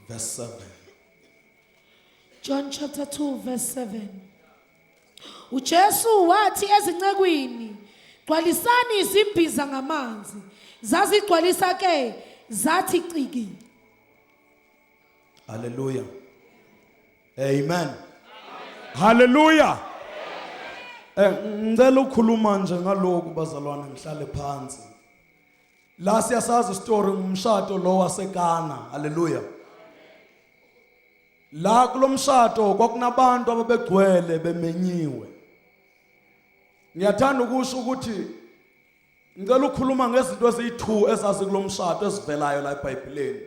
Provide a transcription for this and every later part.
Verse 7. John chapter 2 verse 7. UJesu wathi ezincekwini, "Gcwalisani izimbiza ngamanzi." Zazigcwalisa ke zathi ciki. Hallelujah. Amen. Hallelujah. Ngicela ukukhuluma nje ngalokhu bazalwane ngihlale phansi. La siyasazi story ngumshado lo waseKana. Hallelujah. La kulomshado kwakunabantu ababegcwele bemenyiwe. Ngiyathanda ukusho ukuthi ngicela ukukhuluma ngezinto eziyi-2 ezazikulomshado ezivelayo la eBhayibhelini.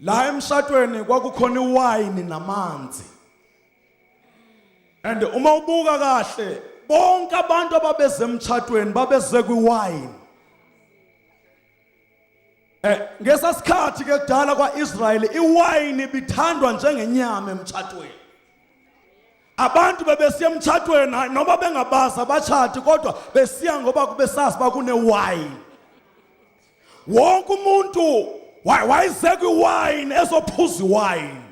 La emshadweni kwakukhona iwayini namanzi. And uma ubuka kahle bonke abantu ababeze emtshatweni babeze kwiwayini. Ngesasikhathi ke kudala kwaIsrael iwayini ibithandwa njengenyama emtshatweni. Abantu bebesiya emtshatweni hayi, noma bengabazi abatshati kodwa besiya ngoba besazi uba kunewayini. Wonke umuntu wayeze kwiwayini ezophuza iwayini.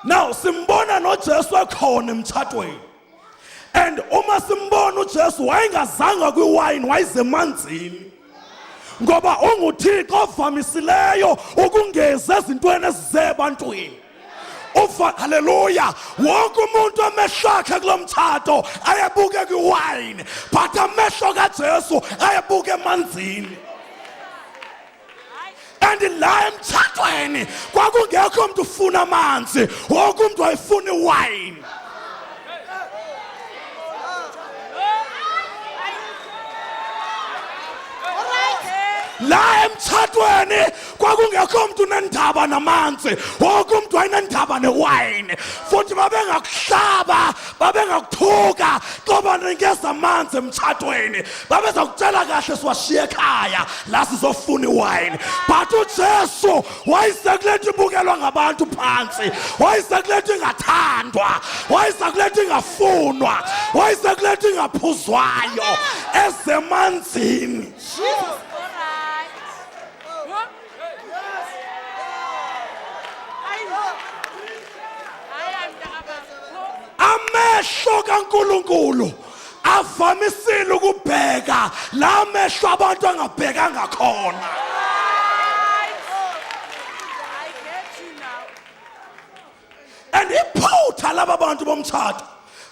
Now simbona noJesu ekhona emtshatweni. And uma simbona uJesu wayengazanga kwiwayini wayize emanzini. Ngoba unguThixo ovamisileyo ukungeza ezintweni ezize ebantwini. Ufa haleluya wonke umuntu amehlo akhe kulomtshato ayebuke kwiwayini but amehlo kaJesu ayebuke emanzini. And la emtshatweni kwakungekho umuntu ufuna amanzi, wonke umuntu wayefuna iwayini. La emtshatweni kwakungekho umuntu unendaba namanzi, wonke umuntu wayenendaba newayini. Futhi babengakuhlaba, babengakuthuka ngoba nikeza amanzi emtshatweni. Babeza kutshela kahle siwashiye ekhaya la sizofuna iwayini. But uJesu wayesekulento ibukelwa ngabantu phansi, wayesekulento ingathandwa, wayesekulento ingafunwa, wayesekulento ingaphuzwayo ezemanzini. Amehlo kaNkuluNkulu avamisile ukubheka la mehlo abantu angabhekanga khona. And iphutha laba bantu bomtshato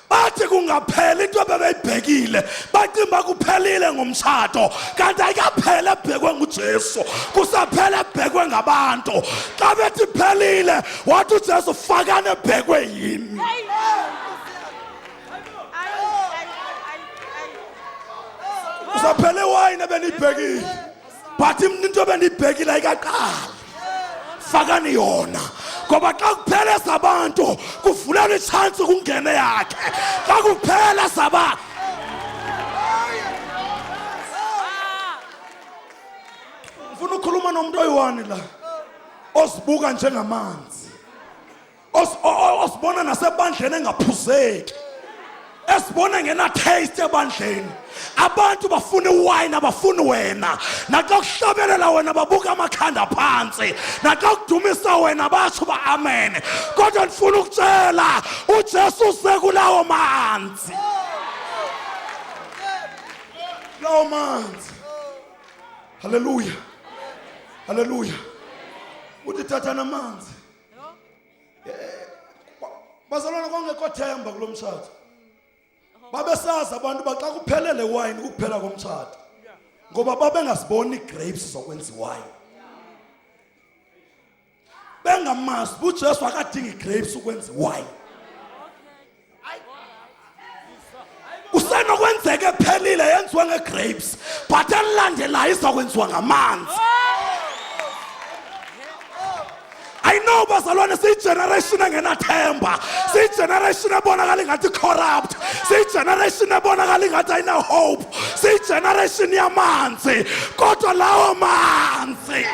bathi kungaphela into ebebeyibhekile bacimba kuphelile ngomtshato kanti ayikaphela ebhekwe nguJesu kusaphela ebhekwe ngabantu xa bethi phelile wathi uJesu fakane ebhekwe yimi. Usaphele iwayini ebeniyibhekile but into ebendiyibhekile ayikaqali fakani yona ngoba xa kuphela sabantu kuvulelwa itshansi kungene yakhe xa kuphela saba ngifuna ukukhuluma nomuntu oyi-one la ozibuka njengamanzi osibona nasebandleni engaphuzeki esibona ngena taste ebandleni abantu bafuna iwine abafuni wena naxa kuhlabelela wena babuka amakhanda phansi naxa kudumisa wena batsho ba amen kodwa ndifuna ukutshela uJesu usekulawo manzi lawo manzi. Haleluya, haleluya. Uthi thatha namanzi. Bazalwane kwangekho themba kulo mtshato. Babesazi abantu baxa kuphelele wine ukuphela komtshato. Ngoba babengasiboni igrapes zokwenza iwine. Bengamazi uJesu akadingi grapes ukwenza iwine. Kusenokwenzeka ephelile yenziwe ngegrapes but elilandelayo izakwenziwa ngamanzi. I know bazalwane siyigeneration engenathemba, siyigeneration ebonakala ingathi corrupt, siyigeneration ebonakala ingathi ayina hope, siyigeneration yamanzi kodwa lawo manzi,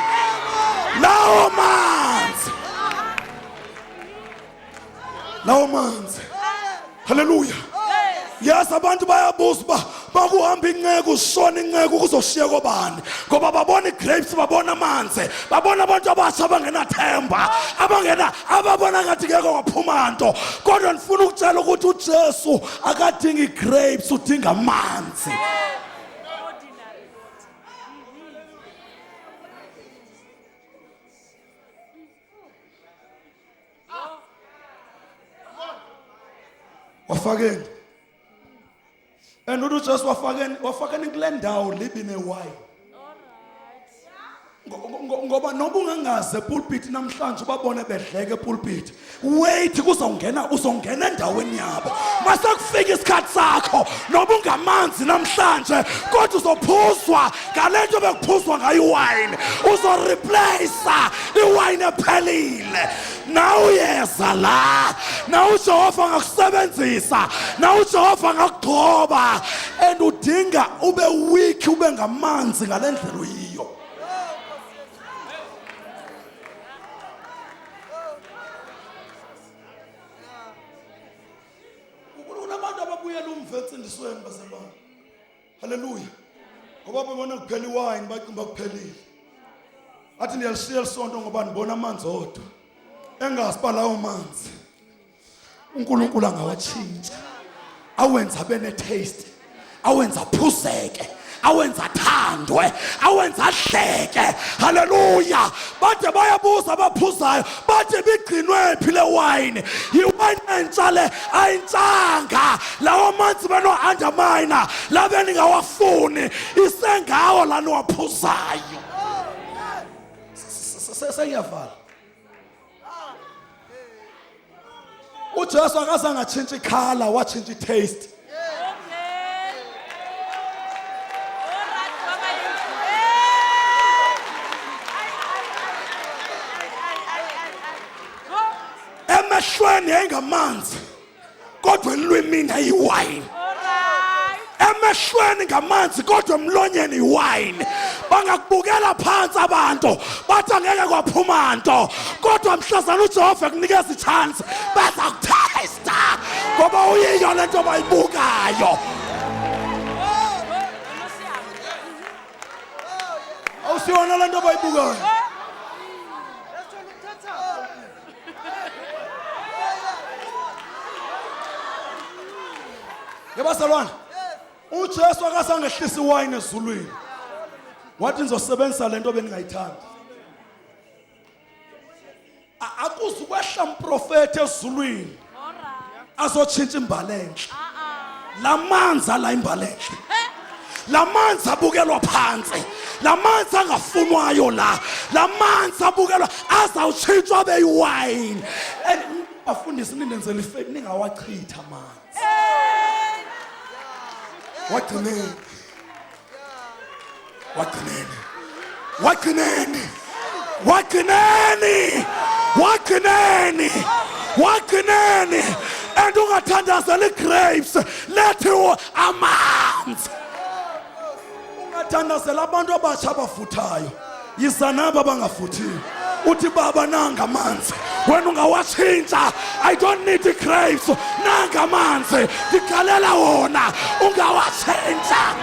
lawo manzi, lawo manzi. Haleluya. Yes, abantu bayabuza uba Bakuhamba inceku sona inceku kuzoshiya kobani? Ngoba babona igrapes, babona amanzi, babona abantu abasha abangenathemba, abangena ababona ngathi ngeke kwaphuma nto. Kodwa ndifuna ukutshela ukuthi uJesu akadingi grapes, udinga amanzi. Wafakeni. And uthi uJesu wafakeni, wafakeni kule ndawo libi newayini. Ngoba noba ungangaze epulpit namhlanje ubabone bedleke epulpit, wait, kuzongena, uzongena endaweni yabo mase kufika isikhathi sakho. Noba ungamanzi namhlanje, kodwa uzophuzwa ngale nto bekuphuzwa ngayo iwayini, uzoreplace iwayini ephelile. Nawe uyeza la, nawe uJehova angakusebenzisa, nawe uJehova angakugcoba, and udinga ube weak, ube ngamanzi ngale ndlela uyiyo. Kunabantu ababuyela umva ensindisweni bazalwane. Haleluya. Ngoba bebona kuphela iwayini, bacinga kuphelile. Athi ndiyalishiya lisonto ngoba ndibona amanzi odwa. Engazi uba lawo manzi uNkulunkulu angawatshintsha, awenza abe ne-taste, awenza aphuzeke, awenza athandwe, awenza adleke. Haleluya. Bade bayabuza abaphuzayo, bathi bigcinwe phi le wayini? Yiwayini entsha le? Ayintshanga. Lawo manzi beno-undermina labe ningawafuni, isengawo laniwaphuzayo. Sengiyavala. UJesu akazange atshintshe ikhala, watshintsha itaste. Emehlweni yayingamanzi, kodwa elwimini ayiwayini. Emehlweni ngamanzi, kodwa emlonyeni iwayini. Bangakubukela phansi abantu bathi angeke kwaphuma nto, kodwa mhlazana uJehova ekunikeza ichance, baza kuthesta ngoba uyiyo lento bayibukayo. Awusiyona lento bayibukayo. Yabazalwane, uJesu akazange ehlisa iwayini ezulwini, wathi ngizosebenzisa lento beningayithandi. Akuzukwehla mprofethi ezulwini azotshintsha imbali enhle. Lamanzi ala imbali enhle, lamanzi abukelwa phansi, lamanzi angafunwayo la, lamanzi abukelwa azawutshintshwa abe yiwayini. And bafundisi, nindenzela ife, ningawachitha amanzi. Wagcineni, wagcineni, wagcineni, wagcineni, wagcineni, wagcineni. And ungathandazela i-grapes, lethiwo amanzi. Ungathandazela abantu abatsha abavuthayo, yiza nabo abangavuthiyo, uthi baba nanga amanzi, wena ungawatshintsha. I don't need the grapes, nanga amanzi, ndigalela wona, ungawatshintsha.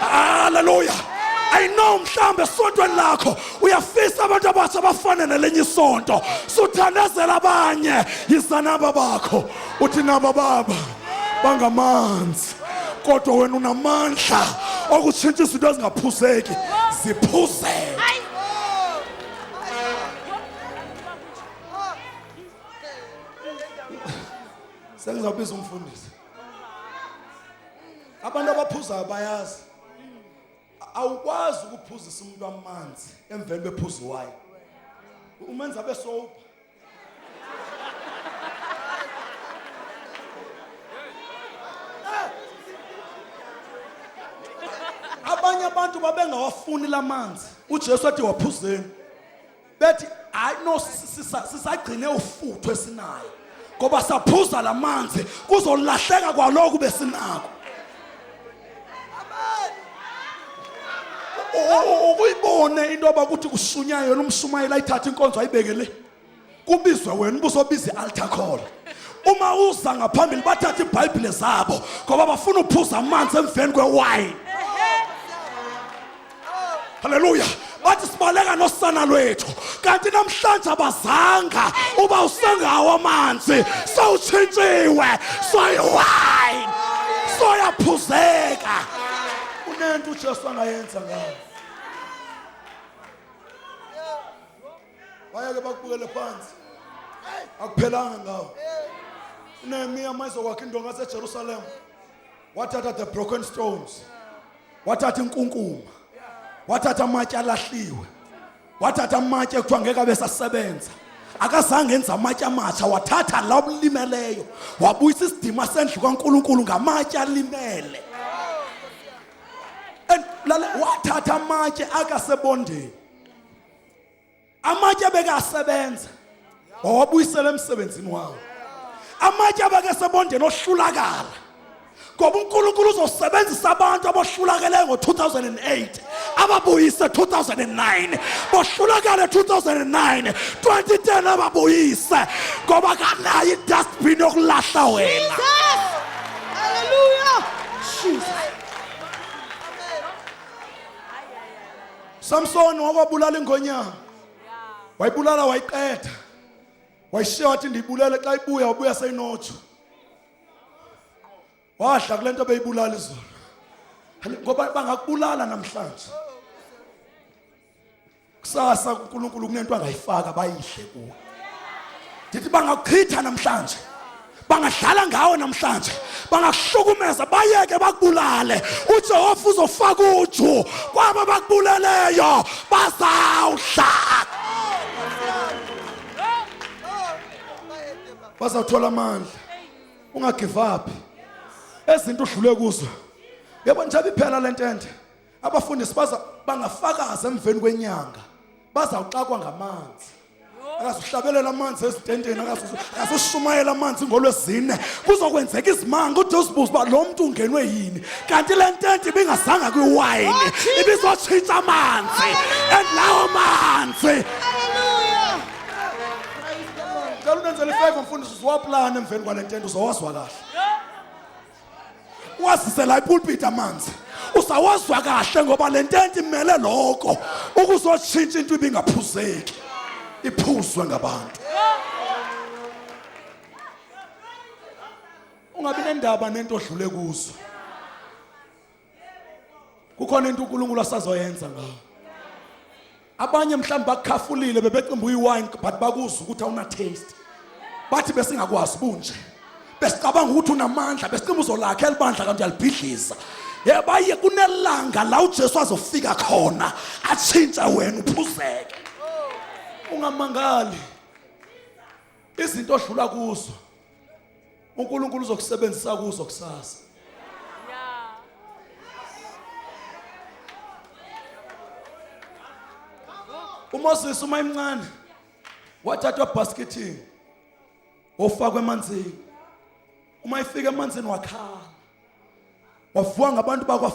Haleluya. I know mhlambe esontweni lakho uyafisa abantu abatsha bafane nelinye isonto, suthandazela abanye, yiza naba bakho, uthi naba baba bangamanzi, kodwa wena unamandla okutshintsha izinto ezingaphuzeki ziphuzeke. Sengizawubiza umfundisi. Abantu abaphuzayo bayazi, awukwazi ukuphuzisa umuntu amanzi emveni bephuza iwayini, umenza abe sober. Abanye abantu babengawafuni lamanzi uJesu athi waphuzeni, bethi hayi no, sisagcine ufutho esinayo, ngoba saphuza lamanzi kuzolahleka kwalokhu besinako. Ukuyibone into abakuthi kushunyayelwa, umshumayeli ayithathe inkonzo ayibeke le, kubizwe wena ubusobiza i-altar call, Uma uza ngaphambili bathatha iBhayibhile zabo ngoba bafuna uphuza amanzi emveni kwewine. Haleluya. Bathi sibaleka nosana lwethu kanti namhlanje abazanga uba usengawo amanzi sowutshintshiwe soyiwine soyaphuzeka. Unento uJesu angayenza ngayo. Bayeke bakubukele phansi. Akuphelanga ngawo. UNehemiya mayizokwakha indonga yaseJerusalem wathatha the broken stones. Wathatha inkunkuma. Wathatha amatshe alahliwe. Wathatha amatshe ekuthiwa ngeke abe sasebenza. Akazange enza amatshe amatsha, wathatha la obulimeleyo, wabuyisa isidima sendlu kaNkuluNkulu ngamatshe alimele. And wathatha amatshe akasebondeni. Amatshe abekasebenza wawabuyisela emsebenzini wawo. Amatshe abekesebondeni ohlulakala ngoba uNkulunkulu uzosebenzisa abantu abohlulakeleyo ngo-2008 ababuyise 2009, bohlulakale 2009, 2010 ababuyise, ngoba kanayo idustbin yokulahla wena. Jesus! Hallelujah! Jesus. Samson wakwabulala ingonyama, wayibulala wayiqeda, wayishiya wathi ndiyibulele. Xa ibuya wabuya seyinoju, wadla kule nto beyibulala izolo. Ngoba bangakubulala namhlanje, kusasa uNkulunkulu kunento angayifaka bayidle kuwe. Ndithi bangakuchitha namhlanje, bangadlala ngawe namhlanje, bangakuhlukumeza, bayeke bakubulale, uJehova uzofaka uju kwaba bakubuleleyo, bazawudla, bazawuthola amandla. Ungagive up ezinto udlule kuzo. Yebo, njengoba iphela lentente, abafundisi baza bangafakaza emveni kwenyanga, bazawuxakwa ngamanzi. Akazuhlabelela amanzi ezitenteni, akazushumayela amanzi ngolwezine. Kuzokwenzeka izimanga ude uzibuze uba lo mntu ungenwe yini, kanti le ntente ibingazanga kwiwayini, Oh, ibizotshintsha amanzi, and lawo manzi. Hallelujah! Cela unenzele ifeva mfundisi, uzowaplana emveni kwale ntente, uzowazwa kahle. Wazise la ipulpit amanzi, usawazwa kahle, ngoba le ntente imele lokho, ukuzotshintsha into ibingaphuzeki iphuzwe ngabantu. Ungabi nendaba nento odlule kuzo. Kukhona into uNkulunkulu asazoyenza ngawo. Abanye mhlawumbe bakukhafulile, bebecimba uyiwine, but bakuzwa ukuthi awuna taste. Bathi besingakwazi bunje, besicabanga ukuthi unamandla, besicimba uzolakha elibandla kanti uyalibhidliza. Yebaye kunelanga la uJesu azofika khona atshintshe wena uphuzeke. Ungamangali izinto odlula kuzo, uNkulunkulu uzokusebenzisa kuzo kusasa. uMoses uma emncane wathathwa ebhaskethini, wofakwa emanzini. Uma efika emanzini wakhala, wavuka ngabantu bakwa